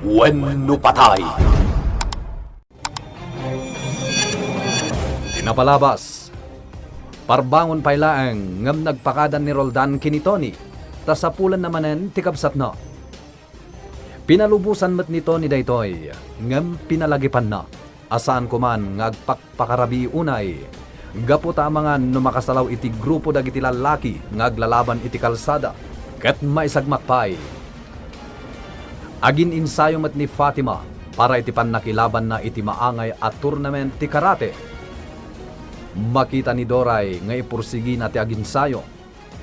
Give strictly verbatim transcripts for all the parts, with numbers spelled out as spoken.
Wenno patay. Ti napalabas, parbangon pay laeng ngem nagpakadan ni Roldan ken ni Tony, ta sapulanna manen ti kabsatna. Pinalubosan met ni Tony daytoy, ngem pinalagipanna a saan koman nga agpakpakarabii unay, gapu ta amangan no makasalaw iti grupo dagiti lallaki nga aglalaban iti kalsada, ket maisagmak pay. Agin-insayo met ni Fatima para iti pannakilabanna iti maangay a tournament ti karate. Makita ni Doray nga ipursigina ti aginsayo.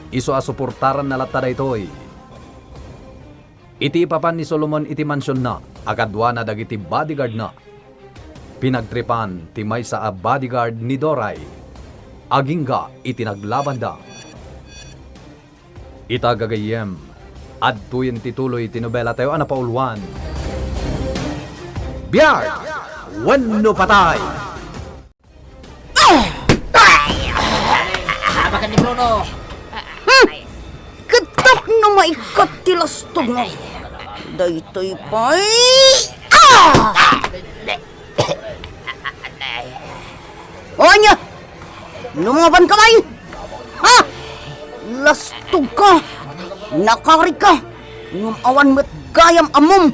Isu a suportaranna latta daytoy. Iti ipapan ni Solomon iti mansionna a kaduana dagiti bodyguardna, pinagtripan ti maysa a bodyguard ni Doray agingga iti naglabanda. Ita gagayyem, adtoyen ti tuloy ti nobelatayo a napauluan. Biag wenno patay! Abakan ni Bruno. Hmm. Ket tapno maikkat ti lastog mo. Daytoy pay. Ah! O ania? Lumaban ka man? Ha? Lastog ka. Nakarik ka. Ngem awan met gayam ammom.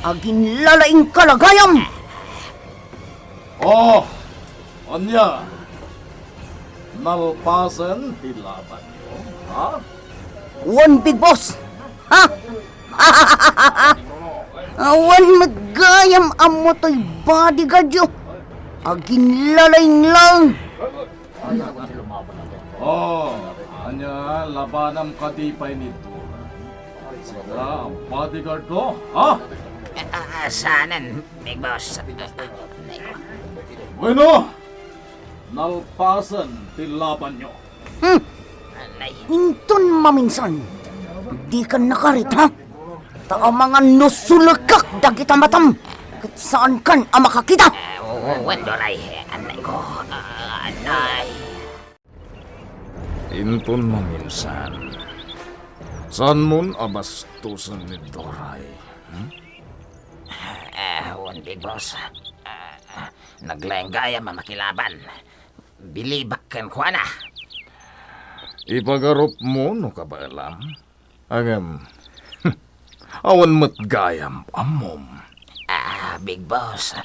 Aginlalaing ka la gayam. Oh, ania? Nalpasen ti labanyo, ha? Wen, Big Boss. Ha? Awan met gayam ammo toy bodyguardyo. Aginlalaing laeng. Oh, ania, labanam kadi pay ni Doray? Sika a bodyguard ko, ha? Ah, ah, saanen, Big Boss. Ah, ah, nay ko. Bueno, nalpasen ti labanyo. Hmm. Nay. Inton maminsan, dikan nakarit, ha? Ta amangan no sulekak dagita matam, ket saankan a makakita. Ah, wen, Doray, anay ko. Ah, anay. Inton maminsan, saanmon a bastosen ni Doray, hmm? Ah, wen, Big Boss. Ah, naglaing gayam a makilaban. Bilibak kenkuana. Ipagarupmo no kabaelam. Ngem, awan met gayam ammom. Ah, Big Boss.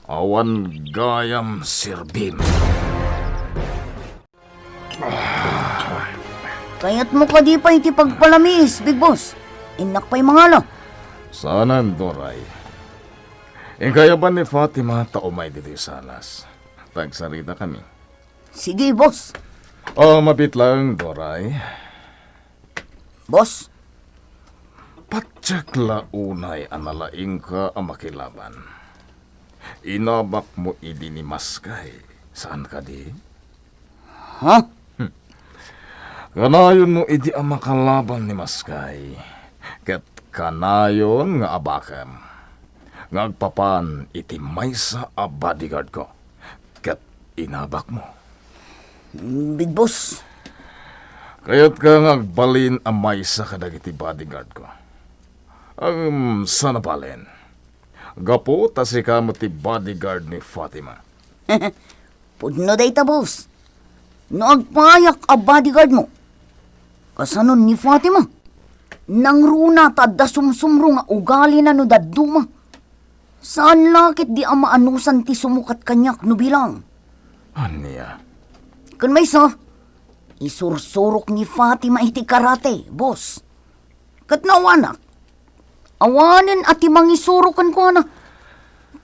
Awan gayam serbim. Kayatmo kadi pay ti pagpalamiis, Big Boss? Innak pay mangala. Saanen, Doray. Inkayaban ni Fatima ta umay ditoy salas. Tagsarita kami. Sige, boss. O, mabit laeng, Doray. Boss? Patiek la unay a nalaingka a makilaban. Inabakmo idi ni Maskay, saan kadi? Ha? Hmm. Kanayonmo idi a makalaban ni Maskay, ket kanayon nga abakem nga agpapan iti maysa a bodyguard ko. Ket inabakmo. Big Boss. Kayatka nga agbalin a maysa kadagiti bodyguard ko? Ngem, saan a balin? Gapu ta sika met ti bodyguard ni Fatima. Pudno dayta, boss. No agpayak a bodyguard mo, kasanon ni Fatima? Nangruna ta adda sumsumro nga ugalina no dadduma. Saan la ketdi a maanusan ti sumukat kaniak no bilang. Ania? Ken maysa, isursurok ni Fatima iti karate, boss. Ket no awanak, awanen a ti mangisuro kenkuana,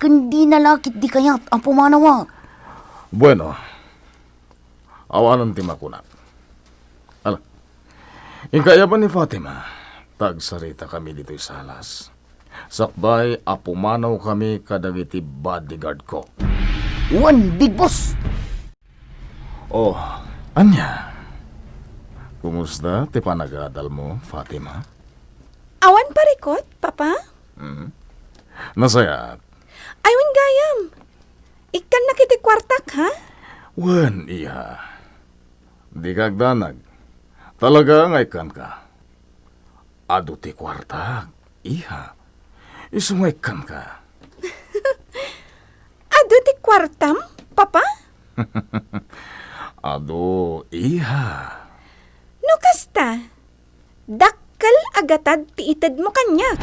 ken dina la ketdi kayat a pumanawak. Bueno, awanen ti makunak. Ala, inkayaban ni Fatima, ta agsarita kami ditoy salas. Sakbay a pumanaw kami kadagiti bodyguard ko. Wen, Big Boss! Oh, ania? Kumusta ti panagadal mo, Fatima? Awan parikut, Papa? Mhm. Nasayaat? Ay, wen gayam. Ikkannak iti kuartak, ha? Wen, iha. Dika agdanag. Talaga nga ikkanka. Adu ti kuartak. Iha, isu nga ikkanka. Adu ti kuartam, Papa? Adu, iha. No kasta, dakkel a gatad ti itedmo kaniak.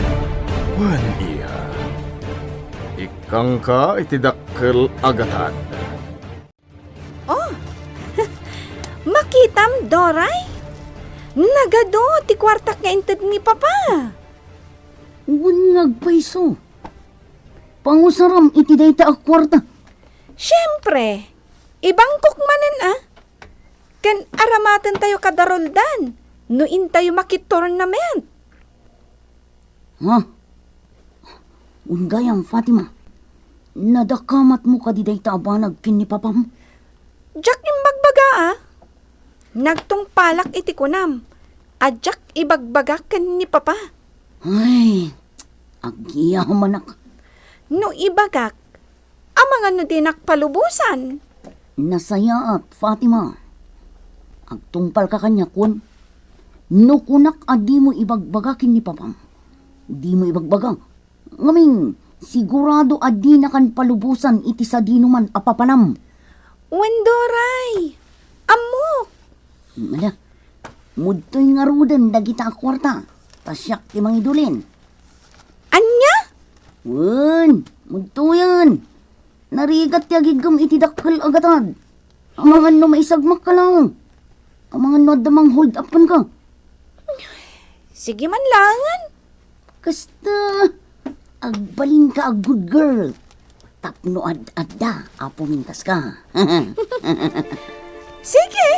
Wen, iha. Ikkangka iti dakkel a gatad. Oh, makitam, Doray? Nagadu ti kuartak nga inted ni Papa. Wen nga agpayso. Pangusaram iti dayta a kuarta. Siempre, ibangkok manen a. Ken aramatentayo kada Roldan no intayo maki-tournament. Ha? Wen gayam, Fatima, nadakamatmo kadi dayta a banag ken ni papam? Diak imbagbaga a. Nagtungpalak iti kunam a diak ibagbaga ken ni papa. Ay, agyamanak. No ibagak, amangan no dinak palubosan? Nasayaat, Fatima. Agtungpalka kaniak, wen? No kunak a dimo ibagbaga ken ni papam, dimo ibagbaga. Ngamin, sigurado a dinakan palubosan iti sadinoman a papanam. Wen, Doray, ammok. Ala, mudtoy ngaruden dagita a kuarta, ta siak ti mangidulin. Ania? Wen, mudtoyen. Narigat ti agiggem iti dakkel a gatad. Amangan no maisagmakka laeng. Amangan no adda mang-hold up kenka. Sige man laengen. Kasta, agbalinka a good girl. Tapno ad-adda a pumintaska. Sige.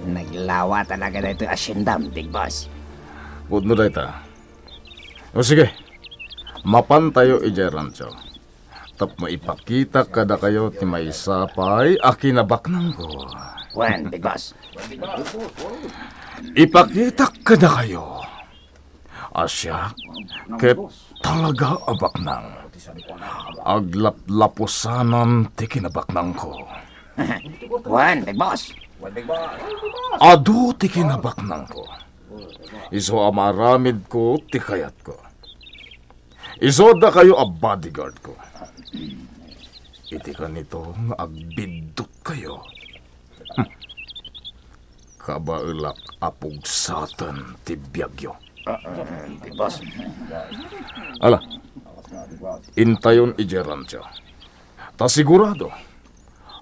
Naglawa talaga daytoy asyendam, Big Boss. Pudno dayta. O sige, mapantayo idiay rancho. Tapno ipakitak kadakayo ti maysa pay a kinabaknangko. Wen, Big Boss. Ipakitak kadakayo a siak ket talaga a baknang. Aglaplapusanan ti kinabaknangko. Wen, Big Boss. Adu ti kinabaknangko. Isu a maaramidko ti kayatko. Isu dakayo a bodyguardko. Iti kanito nga agbiddutkayo, hmm, kabaelak a pugsaten ti biagyo. Ah, ah, ah, Big Boss. Ala, intayon idiay rancho. Ta sigurado,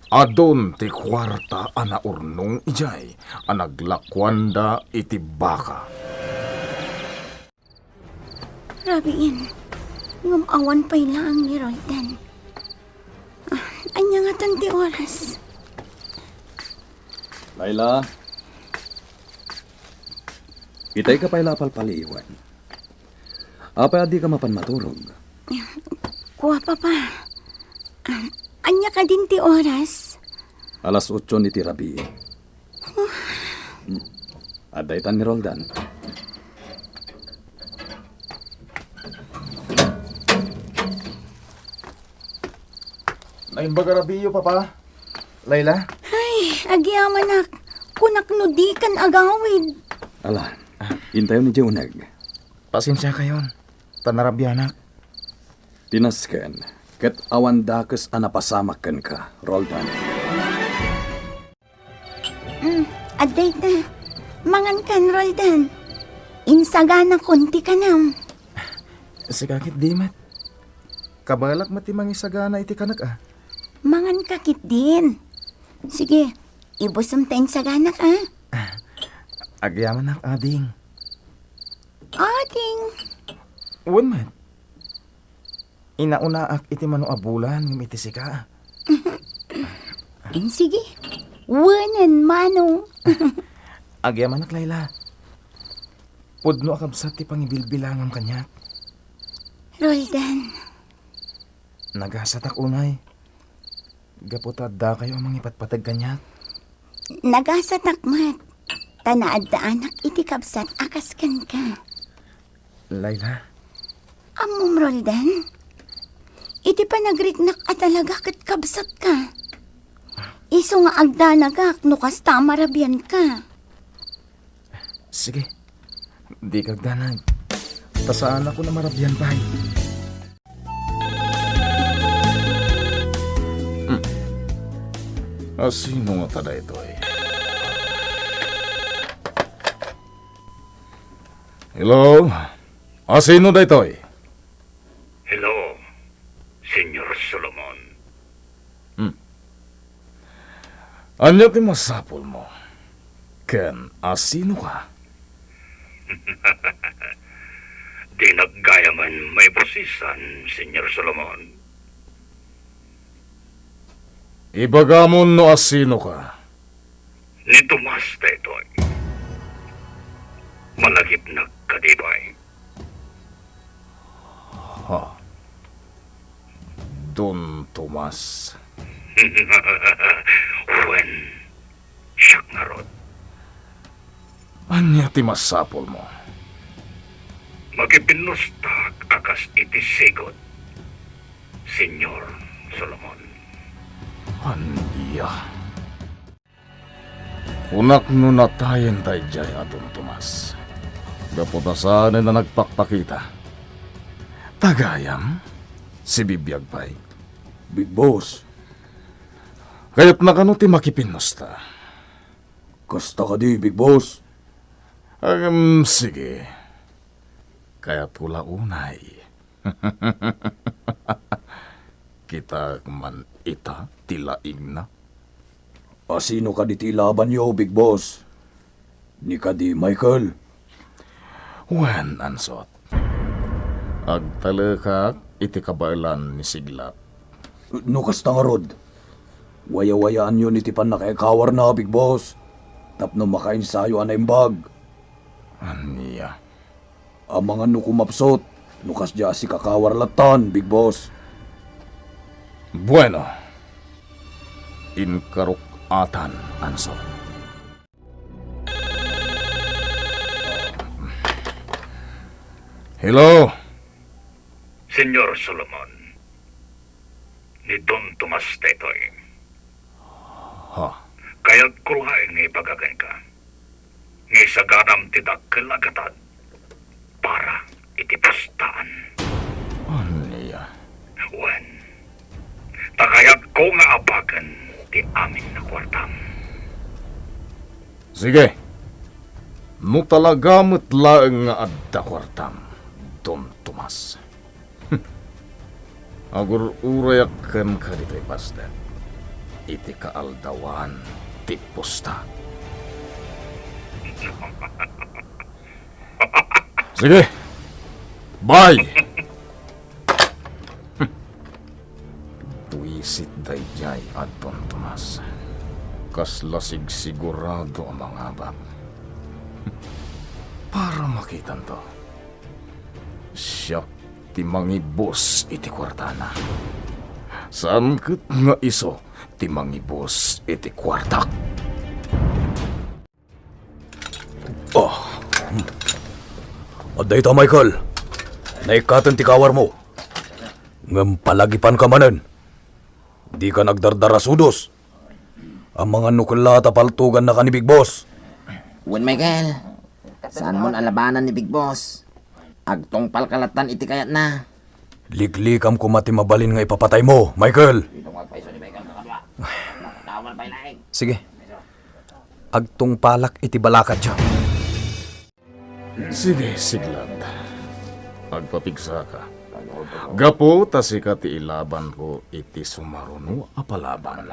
adun ti kuarta a naurnong idiay a naglakuanda iti baka. Rabiin, ngem awan pay laeng ni Roldan. Ah, ania ngaten ti oras? Laila, itay ka pay la a palpaliiwen. Apay a di ka mapan maturog? Kua, Papa. Ah, ania kadin ti oras? Alas otso iti rabii. Hmm. Adda itan ni Roldan. Naimbag a rabiiyo, Papa. Laila? Ay, agyamanak. Kunak no dikan agawid. Ala, intayon idiay uneg. Pasensiakayon, ta narabianak. Ti nasken, ket awan dakes a napasamak kenka, Roldan. Mm, adda ita. Mangankan, Roldan. Insaganakon ti kanam. Sika ketdi met. Kabaelak met ti mangisagana iti kanek, a. Manganka ketdin. Sige, ibusem ta insaganak, a. Agyamanak, ading. Ading. Wen met. Inaunaak iti mano a bulan ngem iti sika. Sige. Wenen mano. Agyamanak, Laila. Pudno a kabsat ti pangibilbilangam kaniak. Roldan. Nagasatak unay. Gapu ta addakayo a mangipatpateg kaniak. Nagasatak met. Ta naaddaanak iti kabsat a kas kenka. Laila? Ammom, Roldan? Iti panagriknak a talaga ket kabsatka. Isu nga agdanagak no kasta a marabianka. Sige. Dika agdanag. Ta saanakon a marabian pay. Hmm. Asino ngata daytoy? Hello? Asino daytoy? Hello, Señor Solomon. Hmm. Ania ti masapulmo? Ken asinoka? Dinak gayamen maibusisan, Señor Solomon. Ibagamon no asinoka. Ni Tomas daytoy. Malagipnak kadi pay. Ha? Don Tomas? Wen, siak ngarud. Ania ti masapulmo? Makipinnustak a kas iti sigud, Señor Solomon. Ania? Kunak no natayen daydiay a Don Tomas. Gapu ta saanen a nagpakpakita. Ta gayam, sibibiag pay. Big Boss. Kayatna kano ti makipinnusta? Kasta kadi, Big Boss? Agam, sige. Kayatko la unay. Kitaek man ita ti laingna. Asino kadi ti ilabanyo, Big Boss? Ni kadi Michael? Wen, ansot. Agtalekak iti kabaelan ni Siglat. No kasta ngarud, wayawayaanyon iti pannakaikawarna, Big Boss, tapno makainsayo a naimbag. Ania? Amangan no kumapsut, no kasdiay a sikakawar lattan, Big Boss. Bueno. Inkarok atan, ansot. Hello? Señor Solomon, ni Don Tomas daytoy. Ha? Kayatko laeng nga ibaga kenka nga isaganam ti dakkel a gatad para iti pustaan. Ania? Wen, ta kayatko nga abaken ti amin a kuartam. Sige. No talaga met laeng nga adda kuartam, Don Tomas. Agur-urayak kenka ditoy pastek iti kaaldawan ti pusta. Sige. Bye. Buisit daydiay a Don Tomas. Kasla sigsigurado a mangabak. Para makitanto. Siak ti mangibus iti kuartana. Saan ket nga isu ti mangibus iti kuartak. Oh. Adda ita, Michael. Naikkaten ti kawarmo. Ngem palagipanka manen. Dika nagdardarasudos. Amangan no kella ta paltogannaka ni Big Boss. Wen, Michael, saanmon a labanan ni Big Boss. Agtungpalka lattan iti kayatna. Liklikam koma ti mabalin nga ipapataymo, Michael. Sige. Agtungpalak iti balakadyo. Sige, Siglat. Agpapigsaka. Gapu ta sika ti ilabanko iti sumaruno a palaban.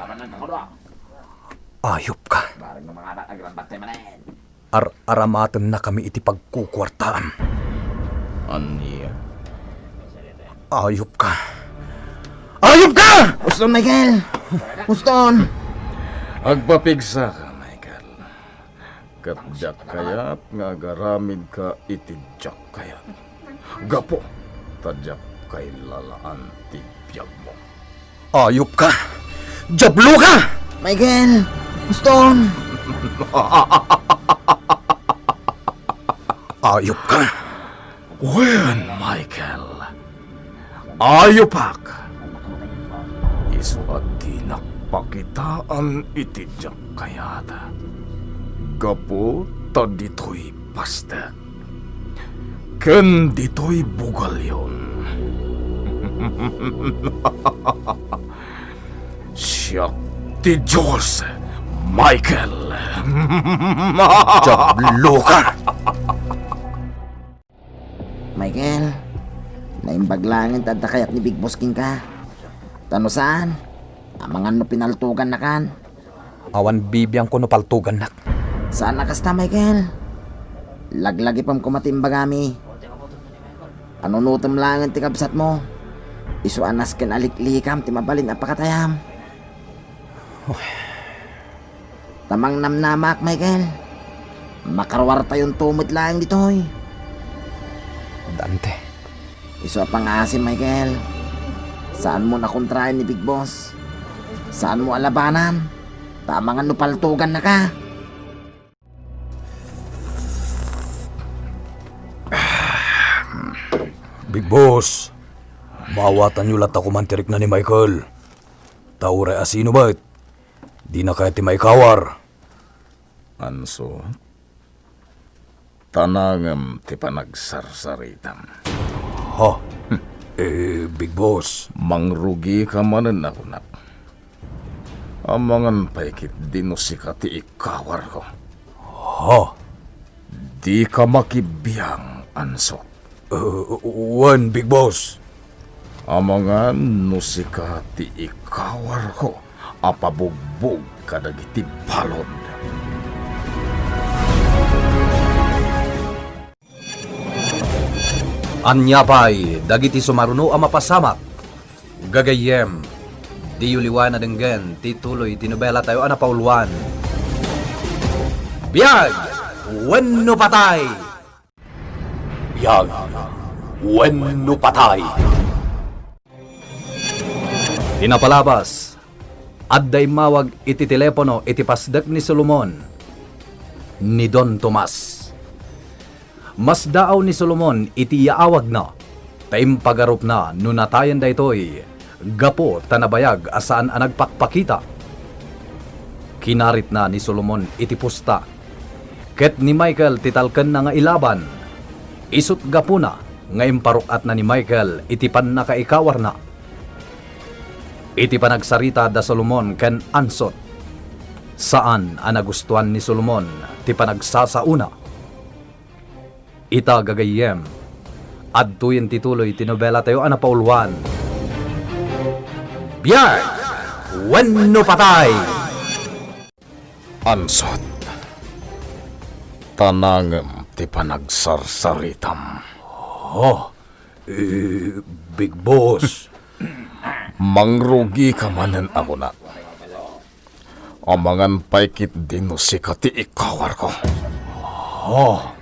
Ayupka. Ar-aramatennakami iti pagkukuartaam. Ania? Ayupka. Ayupka! Uston, Michael! Uston! Agpapigsaka, Michael. Ket diak kayat nga agaramidka iti diak kayat. Gapu ta diak kailalaan ti biagmo. Ayupka! Diabloka! Michael! Uston! Ayupka! Wen, Michael, ayupak! Isu a dinak pakitaan iti diak kayat. Gapu ta ditoy pastek, Ken ditoy bugalyon, siak ti Dios, Michael. Jabloka! Michael, naimbag laengen ti adda kayat ni Big Boss kenka. Ta no saan, amangan no pinaltogannakan. Awan bibiangko no paltogannak. Saan a kasta, Michael. Laglagipem koma ti imbagami. Panunotem laengen ti kabsatmo. Isu a nasken a liklikam ti mabalin a pakatayam. Ta mangnamnamaak, Michael. Makaruartayonto met laeng ditoy. Dante. Isu a pangngaasim, Michael. Saanmon a kontraen ni Big Boss. Saanmo a labanan. Ta amangan no paltogannaka. Big Boss, maawatanyo latta koman ti rikna ni Michael. Ta uray a sino met, dina kayat ti maikawar. Ansot, tanangem ti panagsarsaritam. Ha? Eh, Big Boss. Mangrugika manen a kunak. Amangan pay ketdi no sika ti ikawarko. Ha? Dika makibiang, Ansot. Uh, wen, Big Boss. Amangan no sika ti ikawarko a pabugbog kadagiti balud. Ania pay dagiti sumaruno a mapasamak? Gagayyem, diyo liwan a denggen ti tuloy ti nobelatayo a napauluan, Biag wenno Patay! Biag wenno Patay! Ti napalabas, adda immawag iti telepono iti pasdek ni Solomon, ni Don Tomas. Masdaaw ni Solomon iti yaawagna, ta impagarupna no natayen daytoy gapu ta nabayag a saan a nagpakpakita. Kinaritna ni Solomon iti pusta, ket ni Michael ti talkenna nga ilaban. Isut' gapuna nga imparuk-atna ni Michael iti pannakaikawarna. Iti panagsarita da Solomon ken Ansot, saan a nagustuan ni Solomon ti panagsasaona. Ita, gagayyem, adtoyen ti tuloy ti nobelatayo a napauluan, Biag wenno Patay! Ansot, tanangem ti panagsarsaritam. Oh, eh, Big Boss. Mangrugika manen a kunak. Amangan pay ketdi no sika ti ikawarko. Oh.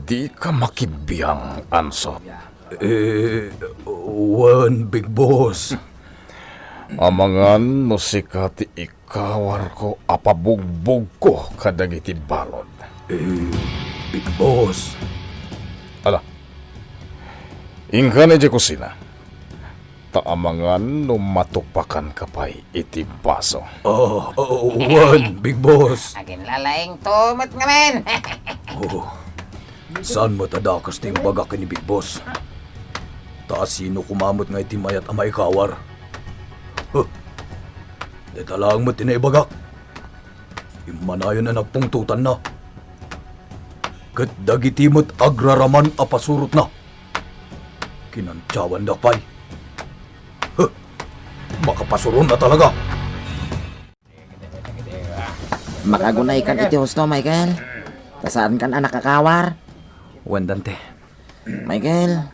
Dika makibiang, Ansot. Eh, wen, Big Boss. Amangan no sika ti ikawarko a pabugbogko kadagiti balud. Eh, Big Boss. Ala, inkan idiay kusina. Ta amangan no matupakanka pay iti baso. Oh, oh, wen, Big Boss. Aginlalaingto met ngamin. Oh, saan met a dakes ti imbagak ken ni Big Boss? Ta asino koma met nga iti mayat a maikawar? Huh. Dayta laeng met ti naibagak. Immanayon a nagpungtotanna. Ket dagiti met agraraman a pasurotna, kinantiawandak pay. Huh! Makapasuronna talaga! Makagunaykan iti husto, Michael. Ta saankan a nakakawar. Wen, Dante. Michael,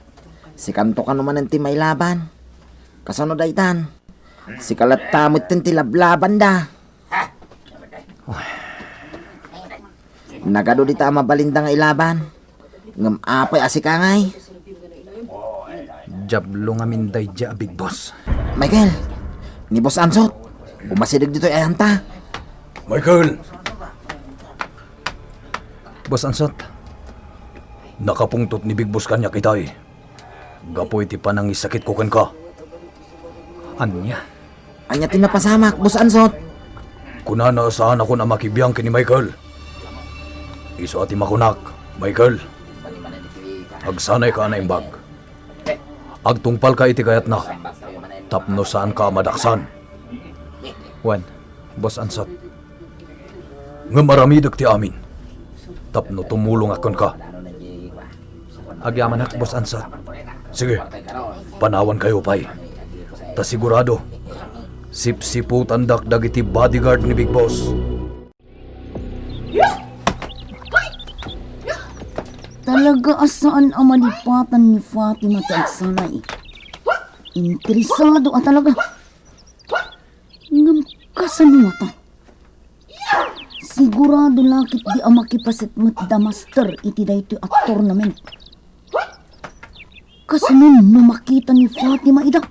sikanto kano manen ti mailaban? Kasano daytan? Sika latta metten ti lablabanda. Nagadu dita a mabalinda nga ilaban. Ngem apay a sika ngay? Diablo ngamin daydiay a Big Boss. Michael, ni Boss Ansot, umasideg ditoy ayanta. Michael! Boss Ansot, nakapungtot ni Big Boss kaniak itay. Gapu iti panangisakitko kenka. Ania? Ania ti napasamak, Boss Ansot? Kunana a saanakon a makibiang ken ni Michael. Isu a ti makunak, Michael. Agsanayka a naimbag. Agtungpalka iti kayatna tapno saanka a madaksan. Wen, Boss Ansot, ngem aramidek ti amin tapno tumulongak kenka. Agyamanak, Boss Ansot. Sige, panawankayo pay. Ta sigurado, sipsiputandak dagiti bodyguard ni Big Boss. Talaga a saan a malipatan ni Fatima ti agsanay. Interesado a talaga. Ngem kasano ngata? Sigurado la ketdi a makipaset met da Master iti daytoy a tournament. Kasano no makita ni Fatima ida?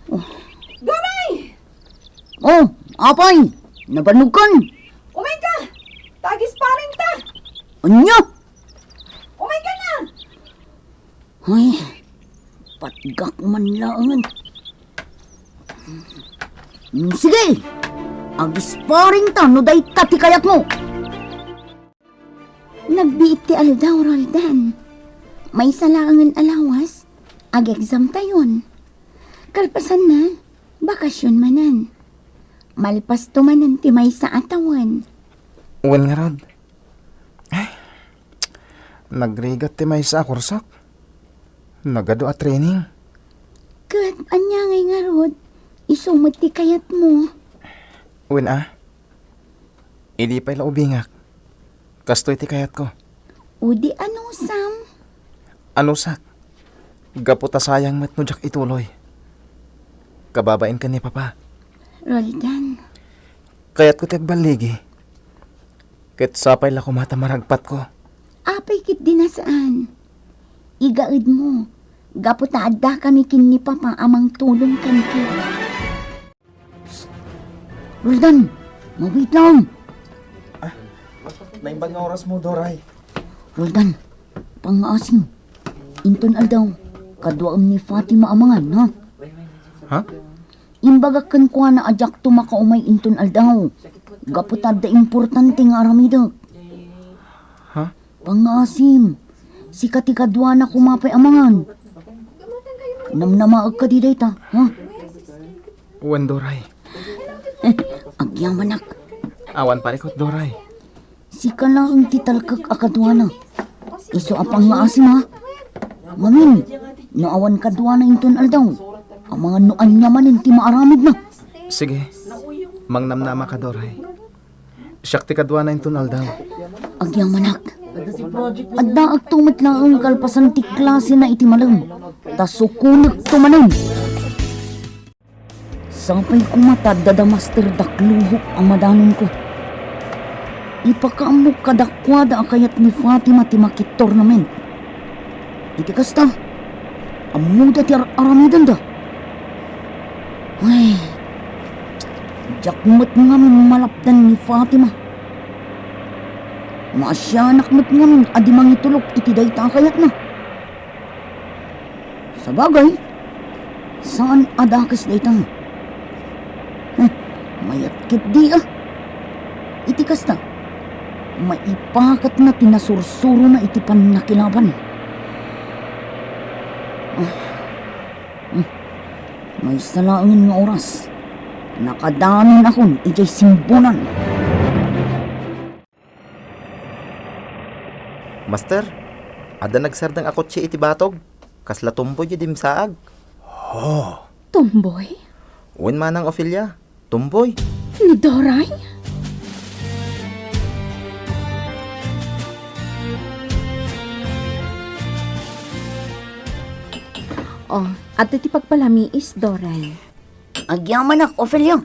Oh. Doray! Oh, apay! Nabanogkan? Umayka! Tagis paringta! Anya? Umayka na! Ay, patgak man laengen. Mm, sige! Agisparingta no dayta ti kayatmo! Nagbiit ti aldaw, Roldan. Maysa laengen a lawas, ag-examtayon. Kalpasanna, bakasyon manen. Malpasto manen ti maysa a tawen. Wen ngarud. Ay, nagrigat ti maysa a kursok. Nagadu a training. Ket ania ngay ngarud, isu met ti kayatmo? Wen a, idi pay la ubingak, kastoy ti kayatko. O di anusam? Anusak, gapu ta sayang met no diak ituloy. Kababain ken ni Papa. Roldan. Kayatko ti agballigi. Ket sapay la koma ta maragpatko. Apay ketdi a saan? Igaedmo, gapu ta addakami ken ni Papa a mangtulong kenka. Psst! Roldan, mabiit lang! Ah, naimbag nga orasmo, Doray. Roldan, pangngaasim. Inton aldaw, kaduaem ni Fatima a mangan, ha? Ha? Imbagak kenkuana a diakto makaumay inton aldaw. Gapu ta adda importante nga aramidek. Ha? Pangngaasim, sika ti kaduana koma pay a mangan. Namnamaek kadi dayta, ha? Wen, Doray. Agyamanak. Awan parikut, Doray. Sika laeng ti talkek a kaduana. Isu a pangngaasim, ha? Ngamin, no awan kaduana inton aldaw, amangan no ania manen ti maaramidna. Sige. Mangnamnamaka, Doray. Siak ti kaduana inton aldaw. Agyamanak. Addaakto met laeng kalpasan ti klasena iti malem, ta sukonekto manen. Sapay koma ta adda da Master Dakluhok a madanonko. Ipakaammok kadakuada a kayat ni Fatima ti maki-tournament. Iti kasta, ammoda ti ar-aramidenda. Ay, diak met ngamin malapdan ni Fatima. Maasianak met ngamin a di mangitulok iti dayta a kayatna. Sabagay, saan a dakes dayta. Heh, mayat ketdi a. Iti kasta, maipakatna ti nasursurona iti pannakilaban. Ah, hmm. Maysa laengen nga oras, nakadanin akon idiay simbunan. Master, adda nagsardeng a kotse iti batog. Kasla tumboy diay dimsaag. Ha? Tumboy? Wen, Manang Ofelia, tumboy. Ni Doray? Oh, adda ti pagpalamiis, Doray. Agyamanak, Ofelia.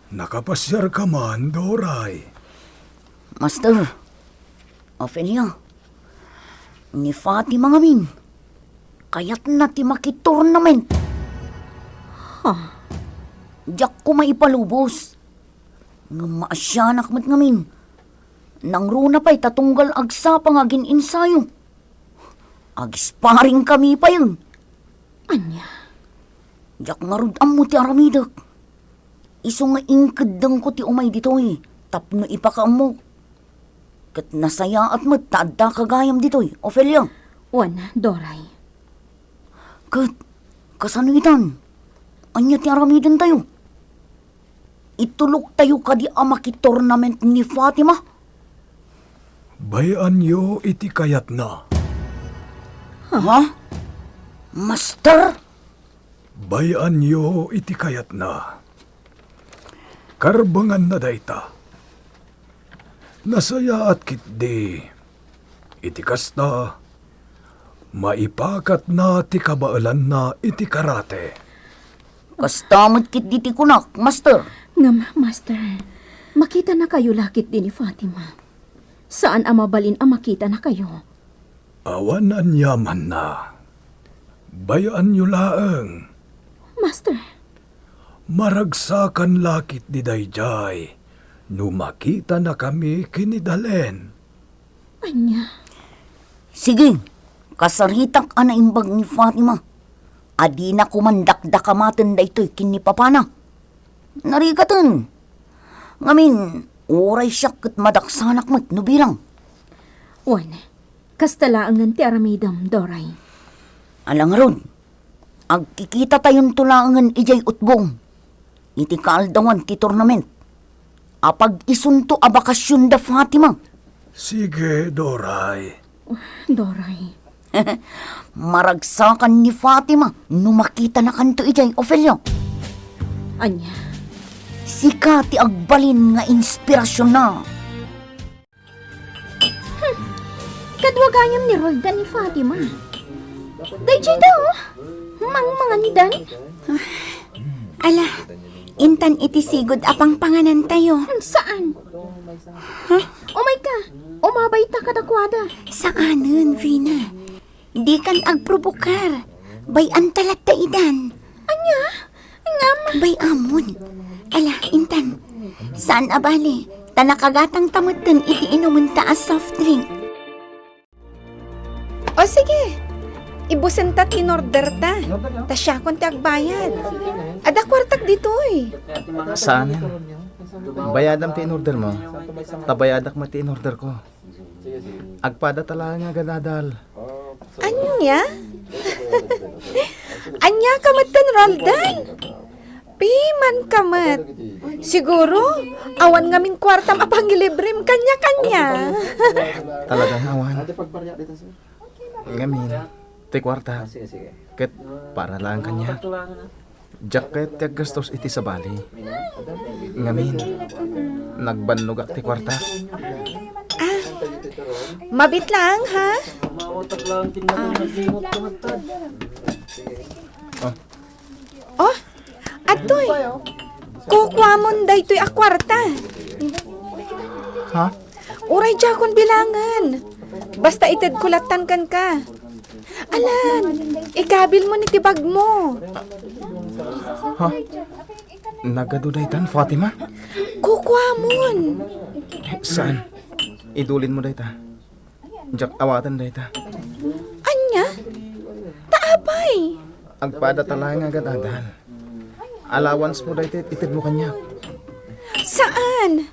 Nakapasiarka man, Doray. Master, Ofelia, ni Fatima ngamin, kayatna ti maki-tournament. Ha? Diak koma ipalubos. Ngem maasianak met ngamin. Nangruna pay ta tunggal agsapa nga agin-ensayo. Agisparing kami payen. Ania? Diak ngarud ammo ti aramidek. Isu nga inkeddengko ti umay ditoy tapno ipakaammok. Ket nasayaat met ta addaka gayam ditoy, Ofelia. Wen, Doray. Ket, kasano itan? Ania ti aramidentayo? Ituloktayo kadi a makitournament ni Fatima? Bay-anyo iti kayatna. Ha? Master? Bay-anyo iti kayatna. Karbenganna dayta. Nasayaat ketdi. Iti kasta, maipakatna ti kabaelanna iti karate. Kasta met ketdi ti kunak, Master. Ngem, Master, makitanakayo la ketdi ni Fatima. Saan a mabalin a makitanakayo. Awan aniamanna. Bay-anyo laeng. Master. Maragsakan la ketdi daydiay no makitanakami ken ni Dalen. Ania? Sige, kasaritak a naimbag ni Fatima. Adina koma dakdakamaten daytoy ken ni papana. Narigaten. Ngamin, uray siak ket madaksanak met no bilang. Wen, kasta laengen ti aramidem, Doray. Ala ngarud, agkikitatayon to laengen idiay utbong. Iti kaaldawan ti tournament. Apag-isunto a bakasion da Fatima. Sige, Doray. Doray. Maragsakan ni Fatima no makitanakanto idiay, Ofelia. Ania? Sika ti agbalin nga inspirasionna. Hmm. Kadua gayam ni Roldan ni Fatima. Daydiay da, oh. Mangmangandan. Ala, intan iti sigud a pangpanganantayo. Hmm, saan? Ha? Umay ka. Umabay ta kadakuada. Saanen, Vina. Dikan agprovokar. Bay-anta latta idan. Ania? Ngem? Bay-amon. Ala, intan. Saan a bale, ta nakagatangta metten iti inumenta a soft drink. O sige, ibusenta ti inorderta. Ta siakon ti agbayad. Adda kuartak ditoy. Saanen. Bayadam ti inorder mo. Ta bayadak met ti inorder ko. Agpada ta laeng nga agadadal. Ania? Ania ka metten, Roldan? Piman ka met. Siguro, awan ngamin kuartam a pangilibrem kaniakania. Talagang awan. Ngamin, ti kuarta. Ket para laeng kaniak. Diak ket ti aggastos iti sabali. Ngamin, nagbannogak ti kuarta. Ah, mabit laeng, ha? Ah. Oh. Oh, adtoy. Kukuamon daytoy a kuarta. Ha? Uray diakon bilangen. Basta itedko lattan kenka. Alan, ikabilmon iti bagmo. Ha? Nagadu daytan, Fatima? Kukuamon. Saan? Idulinmo dayta. Diak awaten dayta. Ania? Ta apay? Agpada ta laeng nga agadadal. Allowance mo dayta itedmo kaniak. Saan?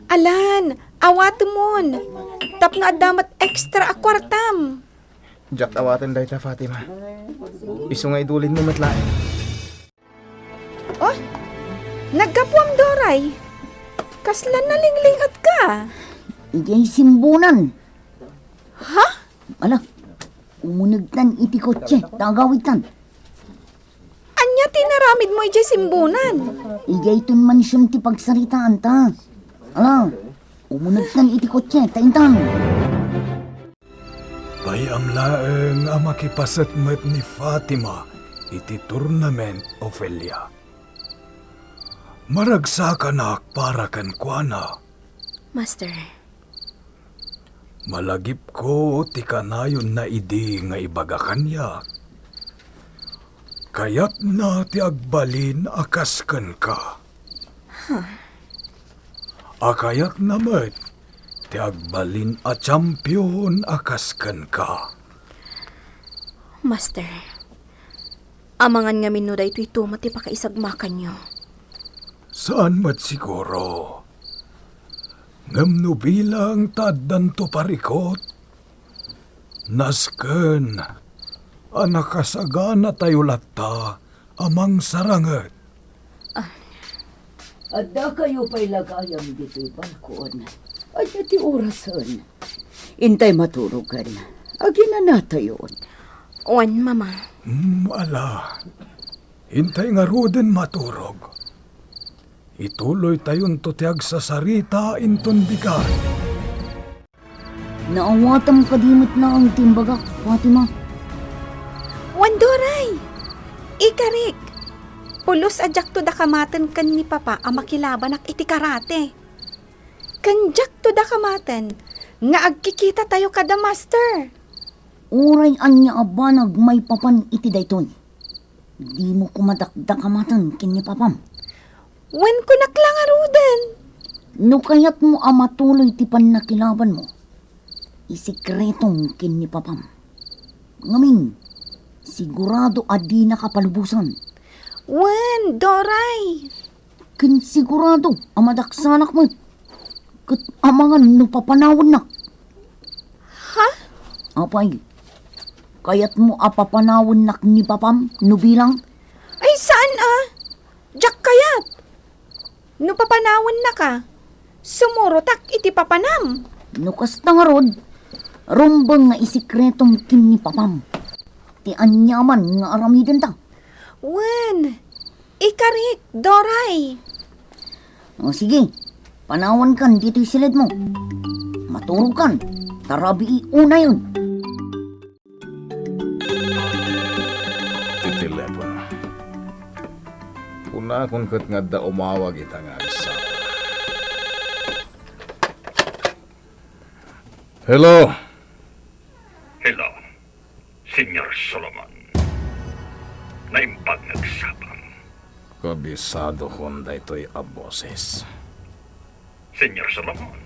Alan, awatemon. Tapno adda met extra a kuartam. Diak awaten dayta, Fatima. Isu nga idulinmo met laeng. Oh, naggapuam, Doray. Kasla nalingling-etka? Idiay Simbonan. Ha? Ala, umunegtan iti kotse, ta agawidtan. Ania ti inaramidmo idiay Simbonan? Idiay ton mansion ti pagsaritaanta. Ala, umunegtan iti kotse, ta intan. Bay-am laeng a makipaset met ni Fatima iti tournament, Ofelia. Maragsakanak para kenkuana. Master. Malagipko ti kanayonna idi nga ibaga kaniak. Kayatna ti agbalin a kas kenka. Huh. A kayatna met ti agbalin a champion a kas kenka. Master, amangan ngamin no daytoy met ti pakaisagmakanyo. Saan met siguro. Ngem no bilang ta addanto parikut, nasken a nakasaganatayo latta a mangsaranget. Adda kayo pay la gayam ditoy balkon. Ania ti orasen? Intay maturogen. Aginanatayon. Wen, Mama. Hmm, ala. Intay ngaruden maturog. Ituloytayonto ti agsasarita inton bigat. Naawatam kadi met laeng ti imbagak, Fatima. Wen, Doray! Ikarik! Pulos a diakto dakamaten ken ni Papa a makilabanak iti karate. Ken diakto dakamaten nga agkikitatayo kada master. Uray ania a banag maipapan iti daytoy. Dimo koma dakdakamaten ken ni Papam. Wen, kunak la ngaruden. No kayatmo a matuloy ti pannakilabanmo, isikretom ken ni Papam. Ngamin, sigurado a dinaka palubosan. Wen, Doray. Ken sigurado a madaksanak met. Ket amangan no papanawennak. Ha? Apay, kayatmo a papanawennak ni Papam no bilang? Ay, saan a? Diak kayat. No papanawennaka, sumurotak iti papanam. No kasta ngarud, rumbeng nga isikretom ken ni Papam ti aniaman nga aramidenta. Wen, ikarik, Doray. O sige, panawankan ditoy siledmo. Maturogkan, ta rabii unayon. Ti telepono. Kunakon ket nga adda umawag ita nga agsapa. Hello? Hello, Señor Solomon. Naimbag nga agsapam. Kabisadokon daytoy a boses. Señor Solomon,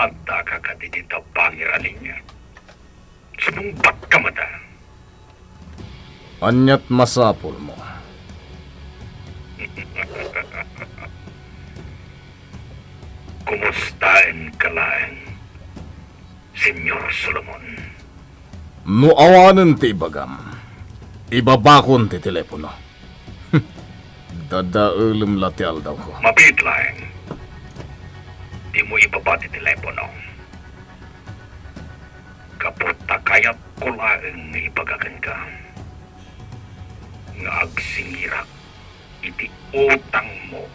addaka kadi ti tabangi a linya? Sumungbatka met a. Aniat masapulmo? Kumustaenka laeng, Señor Solomon? No awanen ti ibagam, ibabakon ti telepono. Dadaelem la ti aldawko. Mabiit laeng. Dimo ibaba ti telepono. Gapu ta kayatko laeng nga ibaga kenka nga agsingirak iti utangmo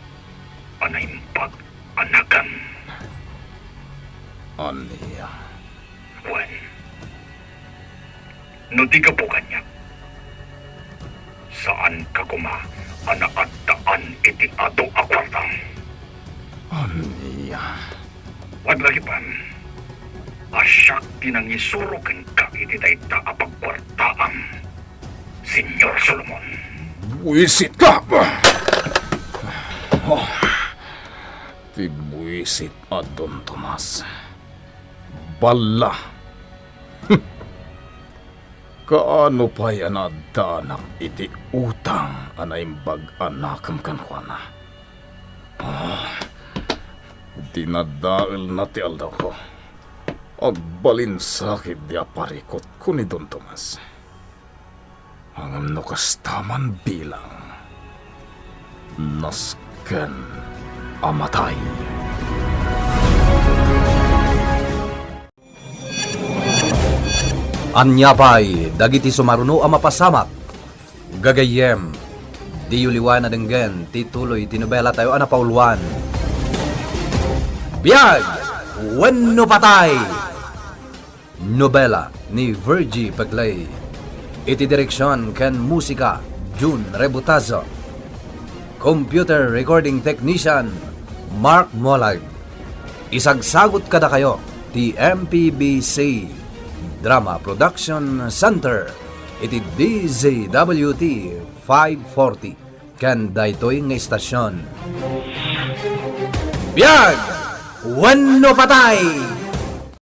a naimbag a nagan. Ania? Wen, no di gapu kaniak, saanka koma a naaddaan iti adu a kuarta. Ania? Wen, lagipan a siak ti nangisuro kenka iti dayta a pagkuartaam, Señor Solomon. Buisit ka! Oh, ti buisit a Don Tomas. Balla. Kaano pay a naaddaanak iti utang a naimbag a nakem kenkuana? Ah, dinadaelna ti aldawko. Agbalinsakit di aparikutko ni Don Tomas. Ngem no kasta man bilang, nasken a matay. Ania pay dagiti sumaruno a mapasamak? Gagayyem, diyo liwan a denggen ti tuloy ti nobelatayo a napauluan, Biag wenno Patay! Nobela ni Virgie Peclay. Iti direksion ken musika, Jun Rebutazo. Computer recording technician, Mark Molag. Isagsagut kadakayo ti M P B C Drama Production Center iti D Z W T five forty ken daytoy nga istasion. Biag wenno patay!